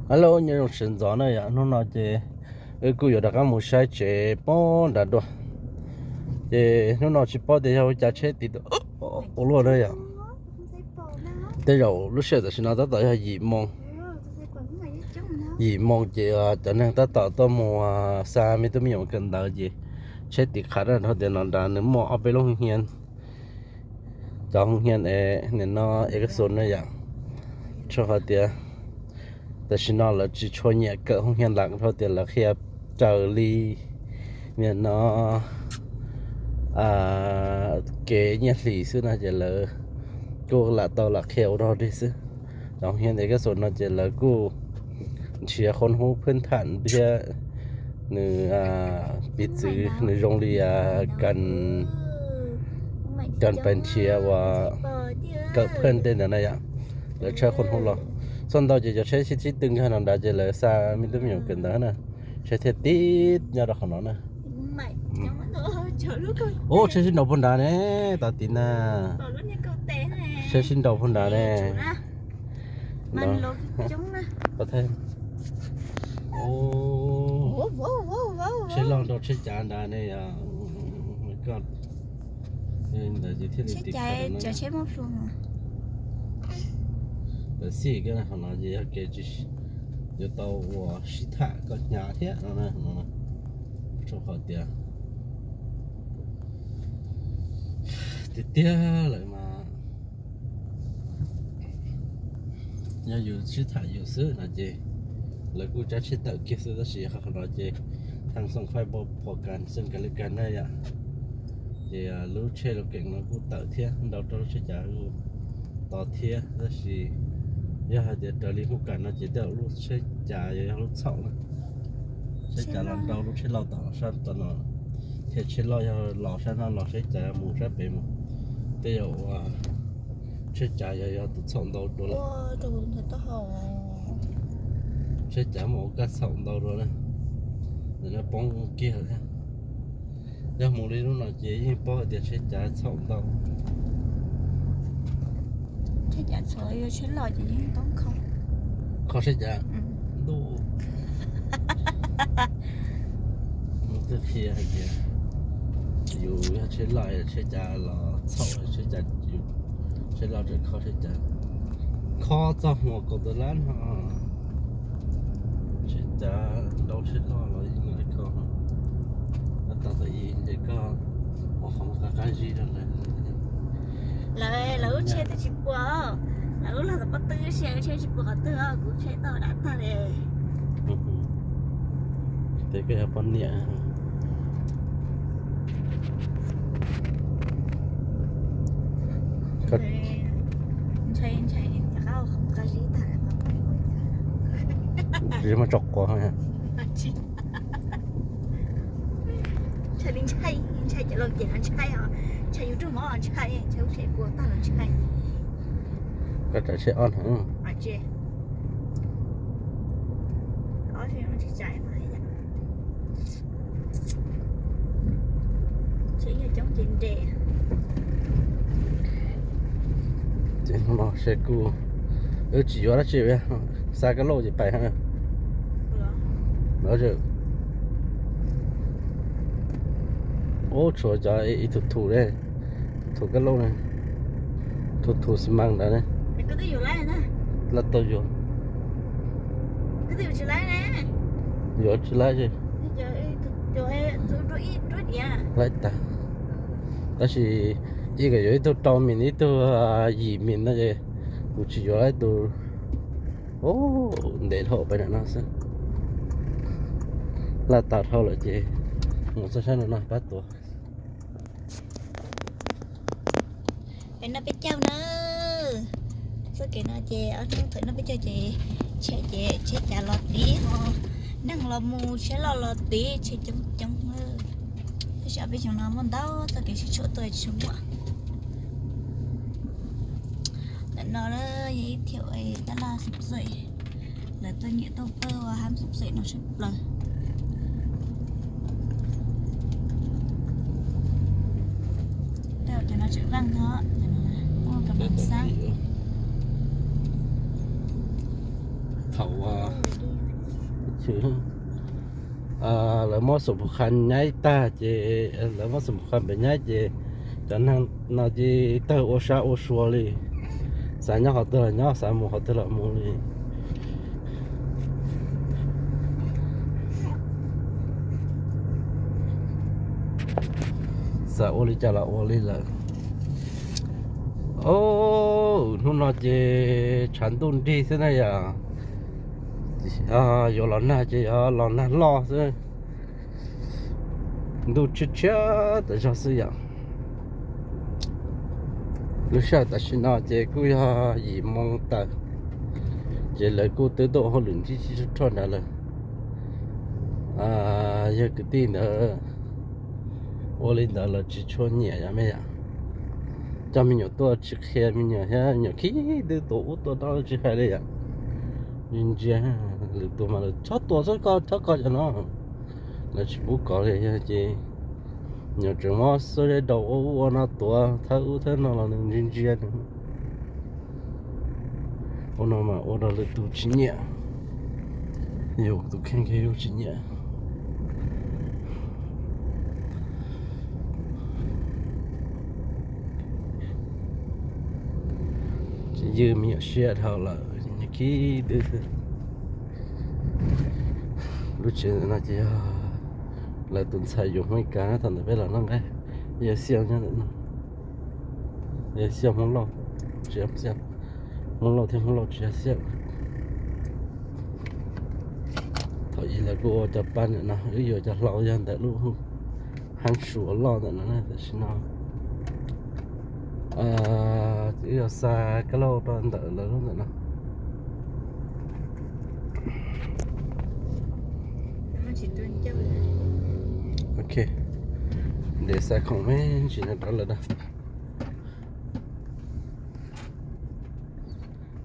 Hello, nyob zoo sawv ntxov na yom, hnub no ces wb kuj yuav rov qab mus saib tsev pem nrad dua. Ces hnub no tsis paub tias yog ua cas tsheb tiv ua luaj na yom. Tej zaum lub sij hawm tam sim no tab tom yog yim moo, yim moo ces cov neeg tab tom tuaj mus xa me tub me nyuam kawm ntawv ces tsheb tiv qhav na, rau tias no nrad nws muaj ob peb lub hoo hia, cov hoo hia es nim no es kaj xus na yom. Rau qhov tias tam sim no lawv tsis tshua nyiam kawm hoo hia lawm, rau tias lawv qhia raws li nim no kev nyiaj hlis xwb no ces lawv kuj lam tau lam qhia ua dog dig xwb. Cov hoo hia es kaj xus no ces lawv kuj nrhiav qhov hub phwb tham thiab nws piv txwv nws zoo li kas, kas pes nrhiav uas kawm phwj tej ntawd na yom. Lawv tshawb qhov hub los txog ntau ces cov tsheb sib tib tw nkag no nrad ces lawv xa me tub me nyuam kawm ntawv na, tsheb thiaj tib nyob rau qhov no na. Ub, tsheb sib nraus puag nrad ne, tod tid na. Tsheb sib nraus puag nrad ne. Tsheb loj nrau tsheb cav nrad ne yom. Ntawd ces thiaj li tiv qhav no. Lawv xij kiag qhov no ces yog kev tsis, yuav tau ua sib tham koj hnyav thiab no na. Rau qhov tias tiag tiag lawm mas yog yus sib tham yus xwb no ces lawv kuj tsab tsheb tawm kiag xwb, tab sis qhov no ces thaj xoom faib pov kas xeem kas lwj kas na yom. Ces lub tsheb lub keem no kuj tawm thiab, nrau rau lub tsheb cav kuj tod thiab, tab sis yog hais tias raws li hub kas no ces tej zaum lub tsheb cav yog lub txhaum na. Tsheb cav los nrau lub tsheb loj tom sab tom no, thiab tsheb loj yog los sab no los tsheb cav mus sab pem mus, tej zaum ua tsheb cav yog yog tus txhaum ntau dua lawm. Tsheb cav mus ua kaj txhaum ntau dua na, nws no poob kiag thiab. Yog mus li lub no ces yeej paub hais tias tsheb cav txhaum ntau. Tsheb cav txhaum, yog tsheb loj ces yeej toob kho. Kho tsheb cav ntuj. Mus twb qhia hais tias yus yog tsheb loj, tsheb cav los txhaum, tsheb cav, tsheb loj tseem kho tsheb cav, kho txog hmo kaum tus lab no. Tsheb cav nrau tsheb loj los yeej mus li kho no. Tab tom ib nce koj ua qhov muag qab qab zib rau lawv. Lawv, lawv lub tsheb twb tsis pua, lawv lub los tom pob twb sia, lub tsheb tsis pua qhov twg, kuv tsheb tau dab tag li. Ces koj yog poj niam. Ntshai, ntshai, qab qab zib tag. Zib mas tso quav. Ntshai li ntshai, ntshai cov laus ces los ntshai os, ntshai yus rooj mov los ntshai, ntshai lub tsheb puas tag los ntshai. Koj tsav tsheb ob na. Tsheb yog coob ces nres. Ces hnub no seb kuj, wb tsis yuav dab tsi, xa kab lauj ces pais. Ub, tshuav cov ib tug thum, thum kab lauj ne, thum thum xi mas ntawd ne. Laj tau yuav, yuav tsis laib, laib tag. Tab sis ib kom yuav ib tug rau mis, ib tug yim mis no ces kuv tsis yuav laib tus. Ntev dhau pais ntawm no xwb. Laj tas dhau lawm ces mus txog sab no no pab tuav. Peb noj peb caug na. Txoj kev no ces ob hnub thaum noj peb caug ces tsheb ces tsheb cav los tid ho, neeg los mus tsheb loj los tid, tsheb coob coob. Tab sis ob peb xyoos no muaj ntau txoj kev sib tshuam tuaj tsis tshua muaj. Ntawm no yog ib thiam tab laj xub xeem, lawv tuaj nyiam tuaj pawj ua hab xub xeem no tshaj plaws. Tej cov no tseem veej no, muaj kas mas xab. Lawv muab xum pus kha nyaib tag ces, lawv muab xum pus kha npem nyaib ces cov neeg no ces tawg ua sab ua sua li, xav nyob qhov twg los nyob, xav mus qhov twg los mus li. Xav ua li cas los ua li lawm. Hnub no ces tshav ntuj nrig xwb na yom. Yuav los nag ces yuav los nag loj xwb. Ntuj tshiab tshiab tas zog xwb yom. Lub sij hawm tam sim no ces kuj yog yim moo tawm, ces lawv kuj twb tuaj ua hauj lwm ntsib tsis roj nrad lawm. Yog kwv tij ntawd ua li ntawd lawv tsis tshua nyiam yom me yom. Coj me nyuam tuaj tsis qhia me nyuam thiab, me nyuam khib twb tuav ub tuav no tsis hais li yom. Ntsia ntsia, lwm tus mas lawv txhob tuav txhob kov txhob kov cov no, lawv tsis pub kov li yog ces nyuam tseem muab xuab zeb daus ua ub ua no tuav thawb ub thawb no los nws ntsia ntsia nws. Ua no mas ua rau lwm tus tsis nyiam, yus tus kheej kiag yus tsis nyiam. Tsis ywg me nyuam siab dhau lawm, khib twb xwb. Lub tsev ntawm no ces yog lawv tus ntxhais yus Hmoob Mes Kas na, thaum ntawd peb los noj nqaij, yawg Xiaj nyob ntawm no. Yawg Xiaj Hmoob Lauj, tsis yog Xiaj, Hmoob Lauj thiab Hmoob Lauj tsis yog Xiaj. Thaum ub lawv kuj ua cov pab ntawm no, wb yuav cov hlau yog ntawm lub hab suav loj ntawm no na, tam sim no wb yuav xa kab lauj rau ntawm lawv lub ntawm no. Ok, ntev xa khoom me ntsis no rau lawm da.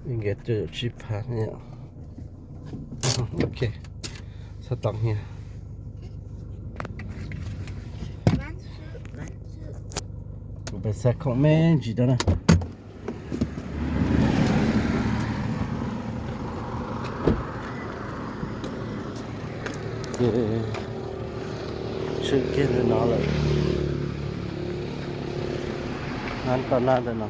Nkees cuaj caum tsib phav ne yom. Ok, txhob tau hnia. Kuv pem xa khoom me ntsis rau na. Tshwm kiag ntawm no lawm. Nab tau nab ntawm no.